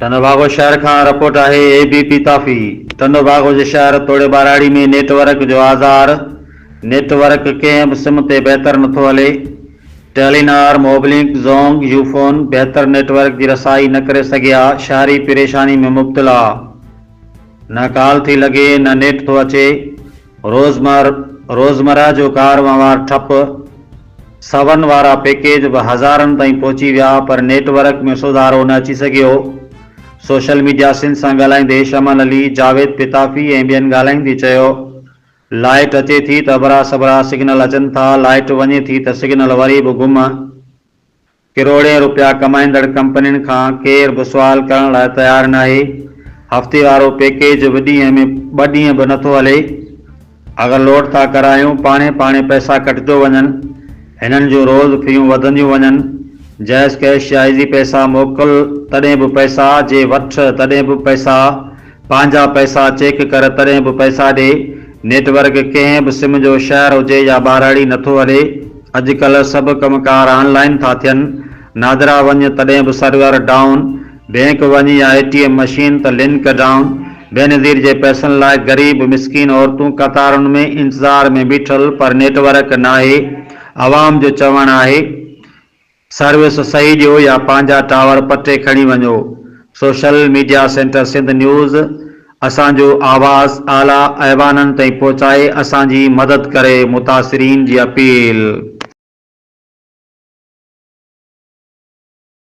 ٽنڊوباگو شهر کان رپورٽ آهي اي بي پي تافي ٽنڊوباگو جي شهر توڙي ٻهراڙي ۾ نيٽ ورڪ جو آزار نيٽ ورڪ ڪنهن به سم تي بهتر نٿو هلي ٽيلينار موبلنڪ زونگ يوفون بهتر نيٽ ورڪ جي رسائي نه ڪري سگهيا شهري پريشاني ۾ مبتلا نه ڪال ٿي لڳي نه نيٽ ٿو اچي روزمره جو ڪار وهنوار ٺپ، سون وارا پيڪيج به هزارن تائين پهچي ويا پر نيٽ ورڪ ۾ سڌارو نه اچي سگهيو. سوشل ميڊيا سنڌ سان ڳالهائيندي شمن علي، جاويد پتافي ۽ ٻين ڳالهائيندي چيو لائيٽ اچي ٿي ته اڀرا سڀرا سگنل اچن ٿا، لائيٽ وڃي ٿي ته سگنل وري به گم. ڪروڙين روپيا ڪمائيندڙ ڪمپنين کان ڪير به سوال ڪرڻ لاء تيار ناهي، هفتي وارو پيڪيج به ڏينهن ۾ ٻه ڏينهن به نٿو هلي، اگر لوڊ ٿا ڪرايون پاڻهي پاڻهي پئسا ڪٽجو وڃن، هنن جون روز فيون وڌنديون وڃن، جيز ڪيش يا ايزي پئسا موڪل تڏهن به پئسا، جي وٺ تڏهن به پئسا، پنهنجا پئسا چيڪ ڪر تڏهن به پئسا ڏي، نيٽ ورڪ ڪنهن به سم جو شهر هجي يا ٻهراڙي نٿو هلي، اڄڪلهه سڀ ڪم ڪار آن لائين ٿا ٿين، نادرا وڃ تڏهن به سرور ڊائون، بينڪ وڃ يا اي ٽي ايم مشين ته لنڪ ڊائون، بينظير جي پئسن لاء غريب مسڪين عورتون قطارن ۾ انتظار ۾ بيٺل پر نيٽ ورڪ ناهي، عوام جو چوڻ آهي. سروس صحيح ڏيو يا پنهنجا ٽاور پٽي کڻي وڃو social media centre Sindh news اسان جو آواز اعليٰ ايوانن تائين پهچائي اسان جي مدد ڪري متاثرين جي اپيل.